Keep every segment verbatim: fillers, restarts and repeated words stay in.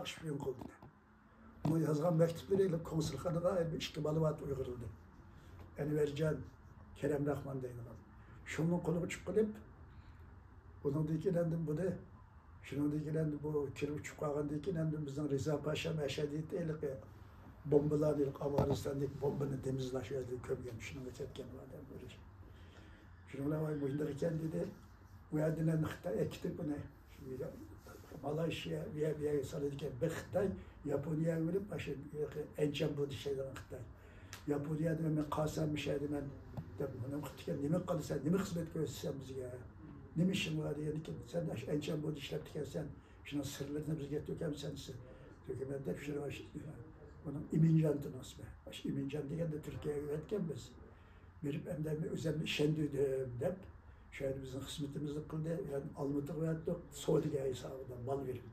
شپىيون قىلدى. ئۇنىڭ يازغان مەكتۇپلىرى كونسۇلخانىغا بىر ئىككى بالا بار ئۇيغۇرلىدىن. ئەنۋەرجان، كەرەم راخمان دەيدىغان. شۇنىڭ قولىغا چۈشۈپ قېلىپ، ئۇنىڭدىن كېيىن ئەمدى بۇنى، شۇنىڭدىن كېيىن ئەمدى بۇ كىرىپ ئۇچۇپ قالغاندىن كېيىن ئەمدى بىزنىڭ رىزا پاشام ئەشەدىيتى ھېلىقى بومبىلارنى، ھېلىقى ئافغانىستاندىكى بومبىنى دېمىزلاش يەردىن كۆمگەن، شۇنىڭغا كەتكەن ئۇ ئادەم. شۇنىڭ بىلەن ۋاي مۇنداق ئىكەن دېدى. ئۇ يەردىن ئەمدى خىتاي ئەكېتىپ ئۇنى مالايشىيا، بۇ يەر، بۇ يەرگە سالىدىكەن. بىر خىتاي ياپونىيەگە بېرىپ، ئاشۇ ئەنچەن بۇ دېيىشىدىغان خىتاي. ياپونىيەدە مەن قالسام مۇشۇ يەردە مەن دەپ، مانا خىتايغا نېمە قىلىسەن، نېمە خىزمەت كۆرسىتىسەن بىزگە؟ نېمە ئىشىڭ بار دېگەندىكىن، سەن ئاشۇ ئەنچەن بۇ ئىشلەپتىكەنسەن، شۇنىڭ سىرلىرىنى بىزگە تۆكەمسەن دېسە، تۆكىمەن دەپ شۇنى، ئۇنىڭ ئىمىنجان ئىسمى. ئاشۇ ئىمىنجان دېگەننى تۈركىيەگە ئەۋەتكەن بىز. بېرىپ ئەمدى مەن ئۆزۈمنى ئىشەندۈردۈم دەپ، شۇ يەردە بىزنىڭ خىزمىتىمىزنى قىلدى. يەنى ئالمۇتىغا ئەۋەتتۇق، سودىگەر ھېسابىدا مال بېرىپ.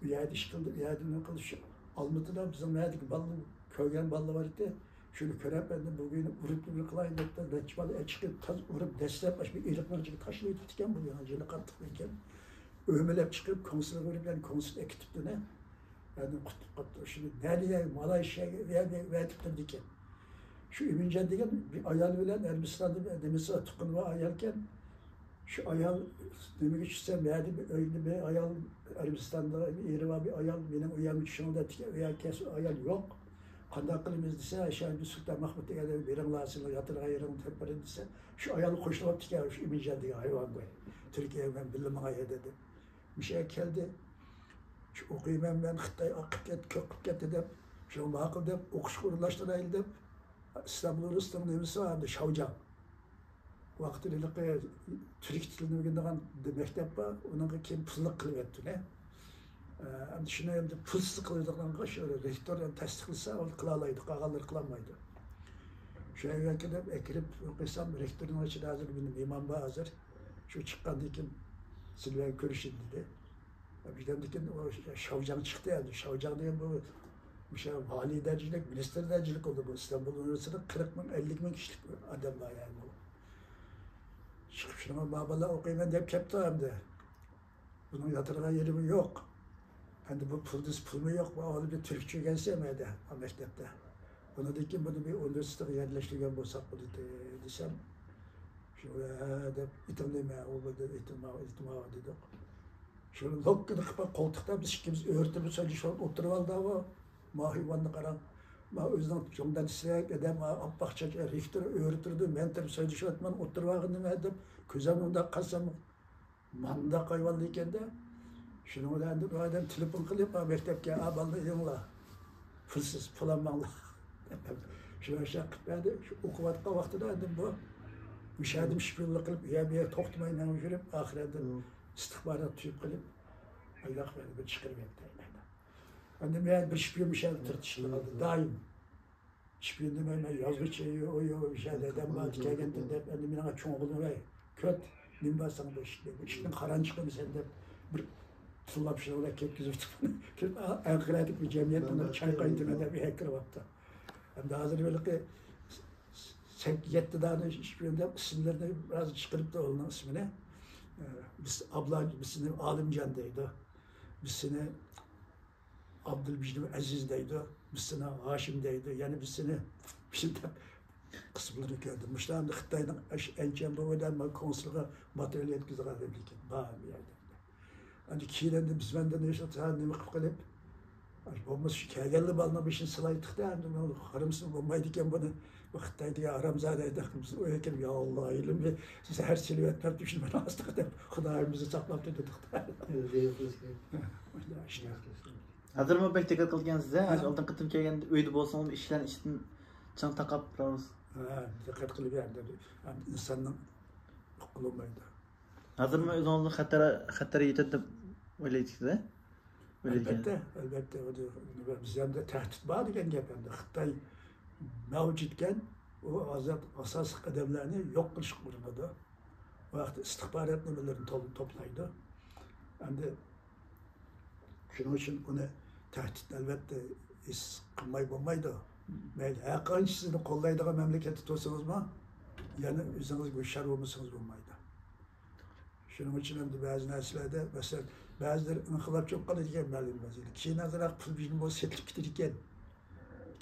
ئۇ يەردە ئىش قىلدى، ئۇ يەردە نېمە قىلدى. شۇ ئالمۇتىدا بىزنىڭ نەدىكى بالىلار، كۆرگەن بالىلار بار ئىدى. شۇنى كۆرۈپ، ئەمدى بۇ كۈنى ئۇرۇپ نېمە قىلاي دەپ، نەچچە بالا ئەچىقىپ تاز ئۇرۇپ، دەسلەپ ئاشۇ بىر ئېرىقنىڭ ئىچىگە تاشلىۋېتىپتىكەن، بۇ يەنە جېنى قاتتىقمىكەن. ئۆمىلەپ چىقىپ، كونسۇلغا بېرىپ، يەنە كونسۇل ئەكېتىپتۇ، نە. يەنى قۇتۇپ قاپتۇ. شۇنى نەدە، مالايشىيەگە، ئۇ يەرگە ئەۋەتىپ تۇرىدىكەن. شۇ ئىمىنجان دېگەن بىر ئايال بىلەن ئەربىستاندا بىر نېمىسى بار، تۇغقىنى بار ئايالكەن. شۇ ئايال نېمىگە چۈشسە، مەدە بىر ئۆيدە بىر ئايال، ئەربىستاندا بىر ئېرى بار بىر ئايال، مېنىڭ ئۆيۈمگە چۈشۈڭ دەپتىكەن، ئۇ يەرگە كەلسە ئۇ ئايال يوق. قانداق قىلىمىز دېسە، ئەشەدە سۇلتان مەھمۇت دېگەن بېرىڭلار، سىلەر ياتىدىغان يېرىڭنى تېپىپ بېرىڭ دېسە، شۇ ئايال قوشۇلۇپتىكەن شۇ ئىمىنجان دېگەن ھايۋانغا. تۈركىيەگە مەن بىللە ماڭاي دېدى. مۇشۇ يەرگە كەلدى. شۇ ئوقۇيمەن مەن، خىتاي ئاقىپ كەتتى، كۆپ قىلىپ كەتتى دەپ، شۇڭا ماقۇل دەپ ئوقۇشقا ئورۇنلاشتۇرايلى دەپ، ئىستانبۇل ئۇنىۋېرسىتېتىنىڭ نېمىسى بار ئەمدى، شاۋجاڭ. ۋاقتىدا ھېلىقى تۈرك تىلىنى ئۆگىنىدىغان مەكتەپ بار، ئۇنىڭغا كېيىن پۇللۇق قىلىۋەتتى ئۇنى. ئە، ئەمدى شۇنى ئەمدى پۇلسىز قىلىدىغانغا شۇ رېكتور تەستىقلىسا، ئۇ قىلالايدۇ، قالغانلىرى قىلالمايدۇ. شۇ يەرگە كىرىپ، ئەكىرىپ قويسام، رېكتورنىڭ ئىچىدە ھازىر مېنىڭ مېھمان بار ھازىر. شۇ چىققاندىن كېيىن سىلەر بىلەن كۆرۈشىمەن دېدى. بىردەمدىن كېيىن ئۇ شاۋجاڭ چىقتى ئەمدى. شاۋجاڭ دېگەن بۇ، مۇشۇ ۋالىي دەرىجىلىك، مىنىستىر دەرىجىلىك بولدى. بۇ ئىستانبۇل ئۇنىۋېرسىتېتىدا قىرىق مىڭ، ئەللىك مىڭ كىشىلىك ئادەم بار يەنى بۇ. چىقىپ شۇنىڭغا ما بالا ئوقۇيمەن دەپ كەپتۇ ئەمدى. بۇنىڭ ياتىدىغان يېرىمۇ يوق. ئەمدى بۇ پۇل دېسە پۇلمۇ يوق، بۇ ئاۋۋال بىر تۈركچە ئۆگەنسە مەيدە، مەكتەپتە. ئۇنىڭدىن كېيىن بۇنى بىر ئۇنىۋېرسىتېتقا يەرلەشتۈرگەن بولساق بولىدۇ دېسەم، شۇ، ھە دەپ، ئېتىڭ نېمە؟ ئۇ بۇ دېدى، ئېتىم ماۋۇ، ئېتىم ماۋۇ دېدۇق. شۇنى لوككىنى قىلىپ قولتۇقتا بىز ئىككىمىز ئۆرتىمىز سۆزلىشىپ ئولتۇرۇۋالدى ئۇ. ما ھايۋاننى قاراڭ. ما ئۆزىنىڭ چوڭدان سىرەك ئادەم، ئاپئاق چاچ، رېكتور ئۆرە تۇرىدۇ، مەن تۇرۇپ سۆزلىشىۋاتىمەن، ئولتۇرۇۋالغىن نېمە دەپ، كۆزۈم مۇنداق قارىسام، مانداق ھايۋان ئىكەن-دە. شۇنىڭ بىلەن ئەمدى بۇ ئادەم تېلېفون قىلىپ، «ھە، مەكتەپكە، ھە، بالىلار ئېلىڭلار. پۇلسىز، پۇل ئالماڭلار.» شۇ ئاشۇنداق قىلىپ بەردى. شۇ ئوقۇۋاتقان ۋاقتىدا ئەمدى بۇ مۇشۇ يەردە شپىيونلۇق قىلىپ، ئۇ يەر، بۇ يەر توختىماي مېڭىپ يۈرۈپ، ئاخىرى ئەمدى ئىستىخبارات تۈيۈپ قىلىپ، ئايلاق بىر چىقىرىپ يەتتى. ئەمدى مەن بىر شپىيون مۇشۇ يەردە تۈرتۈشتى قالدى. دائىم شپىيون دېمەي، مەن يازغۇچى، ئۇ، ئۇ، ئۇ، مۇشۇ يەردە ئادەم بار، كەلگەندىن دەپ، ئەمدى مېنىڭ چوڭ ئوغلۇم، «ۋەي، كۆت، نېمە بار ساڭا بۇ ئىشىكتە؟ بۇ ئىشىكتىن قاراڭغۇ چىقىمسەن؟» دەپ، بىر تىللاپ شۇنىڭ بىلەن كەتكۈزۈپ، كىرىپ، ئەنقەرەدىكى بىر جەمئىيەت بۇنى چايقايدىمەن دەپ، يەككىرىۋاپتۇ. ئەمدى ھازىر ھېلىقى سەك-، يەتتە دانە شپىيون دەپ ئىسىملىرىنى بىر ئاز چىقىرىپتۇ ئۇنىڭ ئىسمىنى. ئە، بىز ئابلا-، بىز سېنى ئالىمجان دەيدۇ. بىز سېنى ئابدۇلمۇجىت ئەزىز دەيدۇ، بىز سېنى ھاشىم دەيدۇ، يەنە بىز سېنى شۇنداق قىسىملىرىنى كۆردۈم. مۇشۇلار ئەمدى خىتاينىڭ ئەش-، ئەنچەن بوۋىدە ما كونسۇلغا ماتېرىيال يەتكۈزىدىغان ئادەملىكىن بار بۇ يەردە. ئەمدى كېيىن ئەمدى بىز مەندىن نېمە قىلىپ، بولمىسا شۇ كەلگەنلا بالىنىڭ بېشىنى سىلايتتۇق-دە، ئەمدى بۇنى قارىمىسا بولمايدىكەن بۇنى. بۇ خىتاي دېگەن ھارامزادە دەپ بىز ئۇ يەككە، يا ئاللا، ئىلىم زەھەر سېلىۋەتمەپتۇ شۇنى مانا ئاستىغا دەپ، خۇدايىم بىزنى ساقلاپتۇ دېدۇق-دە. ھە، مۇشۇنداق ئىشلار. ھازىرمۇ بەك دىققەت قىلغانسىز ھە؟ ھە؟ ئاشۇ ئالدىنقى قېتىم كەلگەندە ئۆيدە بولسىڭىزمۇ ئىشلارنى ئىشتىن چىڭ تاقاپ تۇرامسىز؟ ھە، دىققەت قىلىپ يەردە ئىنساننىڭ قۇلۇمايدۇ. ھازىرمۇ ئۆزىڭىزنى خەتەر، خەتەر يېتىدۇ دەپ ئويلايسىز ھە؟ ئەلۋەتتە، ئەلۋەتتە. بىز ئەمدى تەھدىت بار دېگەن گەپ ئەمدى. خىتاي مەۋجۇتكەن، ئۇ ھازىر ئاساسلىق ئادەملەرنى يوق قىلىشقا ئۇرۇنىدۇ. بۇ ھەقتە ئىستىخبارات نېمىلىرىنى تو-، توپلايدۇ. ئەمدى شۇنىڭ ئۈچۈن ئۇنى تەھدىت ئەلۋەتتە ھېس قىلماي بولمايدۇ. مەيلى، ھەر قانچە سىزنى قوللايدىغان مەملىكەتتە تۇرسىڭىزمۇ، يەنە ئۆزىڭىز ھوشيار بولمىسىڭىز بولمايدۇ. شۇنىڭ ئۈچۈن ئەمدى بەزى نەرسىلەردە، مەسىلەن، بەزىلەر ئىنقىلابچى بولۇپ قالىدىكەن مەلۇم ۋەزىيەتتە. كېيىن ئازراق پۇل بىزنى بولسا سېتىلىپ كېتىدىكەن.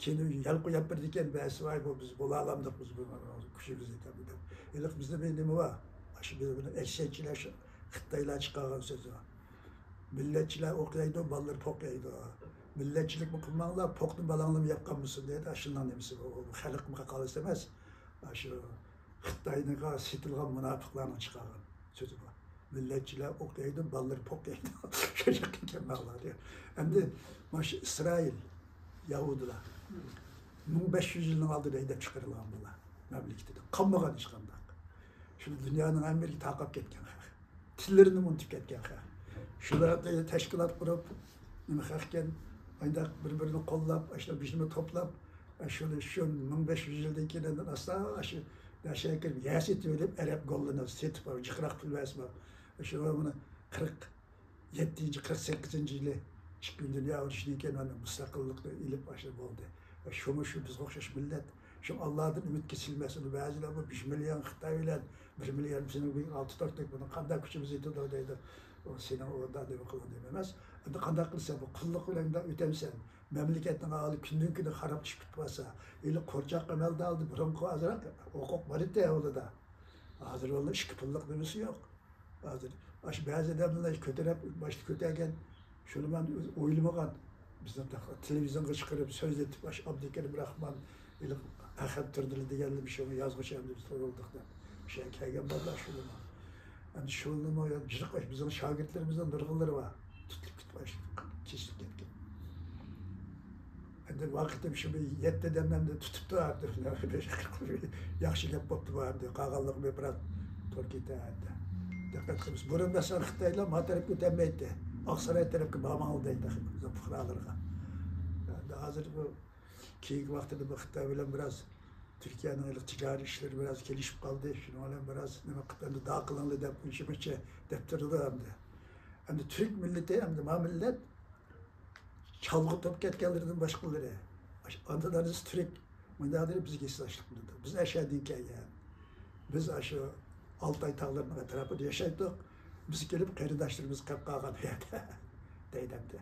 كېيىن يەل قويۇپ بېرىدىكەن، بەزىسى ۋاي بۇ بىز بولالامدۇق، بىز بۇ كۈچىمىز يېتەمدۇ دەپ. ھېلىقى بىزدە بىر نېمە بار؟ ئاشۇ بىز بۇنى ئەكسىيەتچىلەر شۇ خىتايلار چىقارغان سۆزى بار. مىللەتچىلەر ئوق يەيدۇ، بالىلىرى پوق يەيدۇ. مىللەتچىلىكمۇ قىلماڭلار، پوقنى بالاڭلارمۇ يەپ قالمىسۇن دەيدۇ. ئاشۇنداق نېمىسى بار. ئۇ خەلق ماقالىسى ئەمەس. ئاشۇ خىتايغا سېتىلغان مۇناپىقلارنىڭ چىقارغان سۆزى بار. مىللەتچىلەر ئوق يەيدۇ، بالىلىرى پوق يەيدۇ. شۇ ياققا كەلمەڭلار دېگەن. ئەمدى مانا شۇ ئىسرائىل، يەھۇدىيلار مىڭ بەش يۈز يىلنىڭ ئالدىدا ھەيدەپ چىقىرىلغان بۇلار مەملىكىتىدىن. قالمىغان ھېچقانداق. شۇ دۇنيانىڭ ھەممە يېرىگە تارقاپ كەتكەن خەق. تىللىرىنى ئۇنتۇپ كەتكەن خەق. شۇلار تەشكىلات قۇرۇپ، نېمە خەقكەن، ئانداق بىر-بىرىنى قوللاپ، ئاشۇ بىزنى توپلاپ، شۇنى شۇ مىڭ بەش يۈز يىلدىن كېيىن ئاستا ئاشۇ نەشەگە كىرىپ، يەر سېتىۋېلىپ، ئەرەب گوللىرىنى سېتىپ، جىقراق پۇل بەرسىمۇ، شۇ مانا قىرىق يەتتىنچى، قىرىق سەككىزىنچى يىلى ئىككىنچى دۇنيا ئۇرۇشىدىن كېيىن مانا مۇستەقىللىقنى ئېلىپ، ئاشۇ بولدى. شۇمۇ شۇ بىزگە ئوخشاش مىللەت. شۇ ئاللادىن ئۈمىد كېسىلمەسۇن. بەزىلەر بۇ بىر مىليون خىتاي بىلەن بىر مىليون بىزنىڭ بىر ئالتە تورتتەك، بۇنىڭ قانداق كۈچىمىز يېتىدۇ دەيدۇ. ئۇ سېنىڭ ئۇنداق نېمە قىلغان نېمە ئەمەس. ئەمدى قانداق قىلسا بۇ قۇللۇق بىلەن ئۆتەمسەن. مەملىكەتنىڭ ھالى كۈندىن كۈندە خارابلىشىپ كېتىپ بارسا، ھېلى قورچاق ئەمەلدە ئالدى بۇرۇنقى ئازراق ھوقۇق بار ئىدى ئاۋۋالىدا. ھازىر ئۇنىڭ ئىككى پۇللۇق نېمىسى يوق. ھازىر ئاشۇ بەزى ئادەملەر كۆتۈرۈپ، باشتا كۆتەرگەن، شۇنى مەن ئويلىمىغان. بىزنىڭ تېلېۋىزىيونغا چىقىرىپ سۆزلىتىپ، ئاشۇ ئابدۇكېرىم راخمان، ئەخەت تۇردىلى دېگەنلەر شۇ يازغۇچى ئەمدى بىز تۇرۇلدۇق دەپ. شۇ يەرگە كەلگەن بالىلار شۇلىمۇ. ئەمدى شۇلىمۇ جىق بىزنىڭ شاگىرتلىرىمىزنىڭ نۇرغۇنلىرى بار. تۇتۇلۇپ كېتىپ، كېسىلىپ كەتكەن. ئەمدى ۋاقىتتا شۇ بىر يەتتە ئادەمنى ئەمدى تۇتۇپتۇ، ياخشى گەپ بوپتۇ بۇ ئەمدى. قالغانلىقى بىر بىراز تور كېتەر ئەمدى. دىققەت قىلىمىز. بۇرۇن مەسىلەن خىتايلار ما تەرەپكە ئۆتەلمەيتتى. ئاقساراي تەرەپكە بارماڭلار دەيتتى بىزنىڭ پۇقرالارغا. ئەمدى ھازىر بۇ كېيىنكى ۋاقتىدا بۇ خىتاي بىلەن بىراز تۈركىيەنىڭ ھېلىقى تىجارىي ئىشلىرى بىراز كېلىشىپ قالدى. شۇنىڭ بىلەن بىراز نېمە قىلىپ ئەمدى داۋا قىلىڭلار دەپ ئۇنچە-مۇنچە دەپ تۇرىدۇ ئەمدى. ئەمدى تۈرك مىللىتى ئەمدى ما مىللەت چالغا توپ كەتكەنلىرىدىن باشقىلىرى. ئاندىن ئارىسى تۈرك. مۇنداقلىرى بىزگە ھېسداشلىق قىلىدۇ. بىز ئەشەدىن كەلگەن. بىز ئاشۇ ئالتاي تاغلىرىنىڭ ئەتراپىدا ياشايتتۇق. بىز كېلىپ قېرىنداشلىرىمىز قېلىپ قالغان بۇ يەردە. دەيدۇ ئەمدى.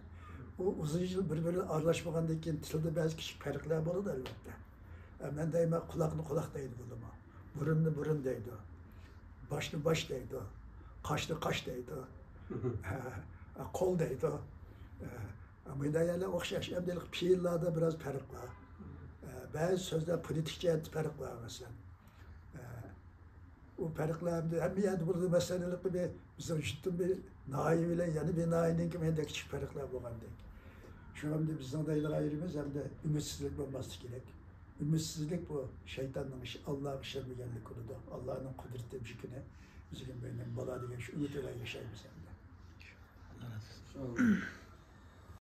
ئۇ ئۇزۇن يىل بىر-بىرى ئارىلاشمىغاندىن كېيىن تىلدا بەزى كىچىك پەرقلەر بولىدۇ ئەلۋەتتە. ئە، مەن دەيمەن، قۇلاقنى قۇلاق دەيدۇ بولىمۇ. بۇرۇننى بۇرۇن دەيدۇ. باشنى باش دەيدۇ. قاشنى قاش دەيدۇ. ئە، قول دەيدۇ. ئە، مۇنداق يەرلەر ئوخشاش. ئەمدى پېئىللاردا بىراز پەرق بار. ئە، بەزى سۆزلەر فونېتىك جەھەتتە پەرق بار، مەسىلەن. ئە، ئۇ پەرقلەر ئەمدى ھەممە يەردە بولىدۇ. مەسىلەن، ھېلىقى بىر بىزنىڭ شۇتتىن بىر ناھىيە بىلەن يەنە بىر ناھىيەنىڭكى مەندە كىچىك پەرقلەر بولغاندەك. شۇ ئەمدى بىزنىڭ دەيدىغان يېرىمىز ئەمدى ئۈمىدسىزلىك بولماسلىقى كېرەك. ئۈمىدسىزلىك بۇ شەيتاننىڭ ئىشى، ئاللاغا ئىشەنمىگەنلىك بولىدۇ. ئاللانىڭ قۇدرىتى بىر كۈنى بىزگە مەيلى بولا دېگەن شۇ ئۈمىد بىلەن ياشايمىز ئەمدى. ئاللا رازى بولسۇن.